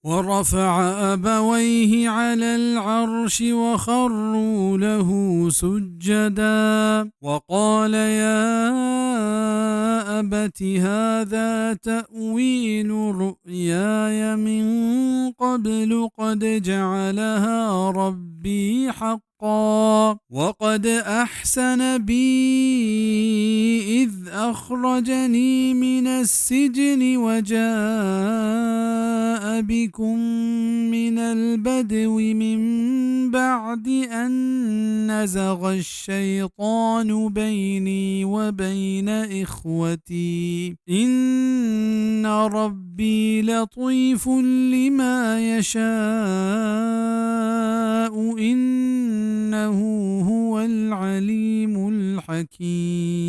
ورفع أبويه على العرش وخروا له سجدا وقال يا أبت هذا تأويل رؤياي من قبل قد جعلها ربي حقا حقا وقد أحسن بي إذ أخرجني من السجن وجاء بكم من البدو من بعد أن نزغ الشيطان بيني وبين إخوتي إن ربي لطيف لما يشاء إنه هو العليم الحكيم.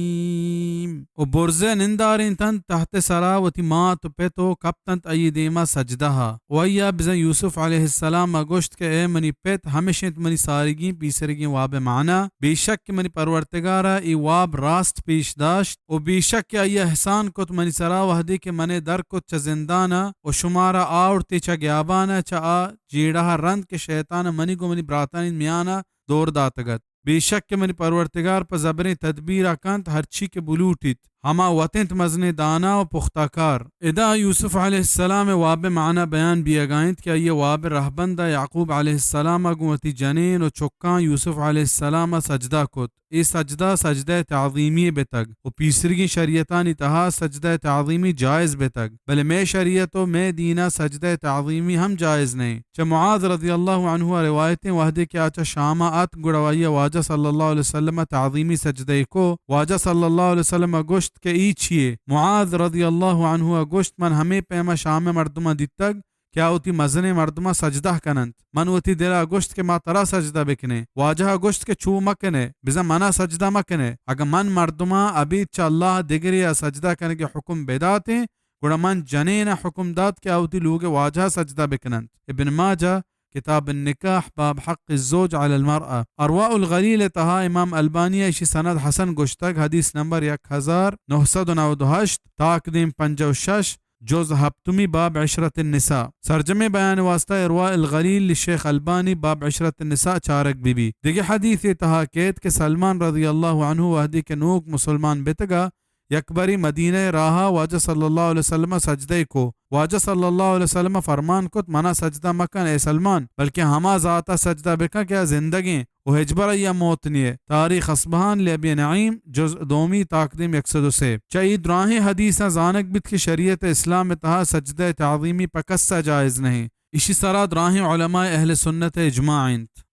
و برزء نندارینتنت تحت سرا وتی مات و پت و کپتنت آئی دیما سجدہ ء. و آئیا بزاں یوسف علیہ السلام ء گوشت کہ اے منی پت، ہمش انت منی ساریگیں پیسریگیں واب ء معنی. بے شک کہ منی پرورتگار ء اے واب راست پیش داشت و بے شک کہ آئی ء احسان کت منی سرا وہدے کہ من ء در کت چہ زندان ء و شمارا آورت ئے چہ گیابان ء چہ آ جیڑہ ء رند کہ شیطان ء منی گوں منی براتانی میان ء دور داتگ ات. بے شک کہ منی پرورتگار پہ زبریں تدبیر ء کنت ہرچی کہ بلوٹیت. ہما وت انت مزنیں دانا و پختہ کار. ادا یوسف علیہ السلام ء واب ء معنی بیان بیئگا انت کہ آئی ء واب ء رہبند ء یعقوب علیہ السلام ء گوں وتی جنین و چکاں یوسف علیہ السلام ء سجدہ کت. اے سجدہ سجدہ تعظیمی بیتگ و پیسریگیں شریعتانی تہا سجدہ تعظیمی جائز بیتگ، بلے مئے شریعت و مئے دین ء سجدہ تعظیمی ہم جائز نہ انت. چہ معاذ رضی اللہ عنہ ء روایتیں، وہدے کہ آ چہ شام ء اتک گڑا آئی ء واجہ صلی اللہ علیہ وسلم ء تعظیمی سجدہ ء کو. واجہ صلی اللہ علیہ وسلم ء گوشت کہ ای چیے؟ معاذ رضی اللہ عنہ ء گوشت، من ہمے پیم ء شام ء مردماں دیتگ کہ آ وتی مزنیں مردماں سجدہ کن انت. من وتی دل ء گوشت کہ ما ترا سجدہ بکنیں. واجہ ء گوشت کہ چو مہ کن ئے، بزاں من ء سجدہ مہ کن ئے. اگاں من مردماں ابید چہ اللہ ء دگرے ء سجدہ کنگ ء حکم بداتیں، گڑا من جنین ء حکم دات کہ آ وتی لوگ ء واجہ ء سجدہ بکن انت. ابن ماجہ، کتاب النکاح، باب حق الزوج علی المرأة. ارواء الغلیل ء تہا امام البانی ء ایشی سند حسن گوشتگ، حدیث نمبر یک ہزار نو سد و نود و ہشت، تاکدیم پنجاہ و شش، جز ہپتمی، باب عشرت النساء. سرجمیں بیان واسطہ ارواء الغلیل شیخ البانی باب عشرت النساء چارگ بہ بی. دگہ حدیثے تہا کیت کہ سلمان رضی اللہ عنہ وہدے کہ نوک مسلمان بیتگا، یک بری مدینہ راہا واجہ صلی اللہ علیہ وسلم سجدہ کو. واجہ صلی اللہ علیہ وسلم فرمان کت، منا سجدہ مکن اے سلمان، بلکہ ہما ذاتا سجدہ بکن کہ آ زندگیں و ہچبر آئی ء موت نیے. تاریخ اصبہان، لابی نعیم، جز دومی، تاکدیم یک سد و سے. چہ اے دراہیں حدیثاں زانگ بیت کہ شریعت اسلام ء تہا سجدہ تعظیمی پہ کس ء جائز نہ انت. ایشی سرا دراہیں علماء اہل سنت ء اجماع انت.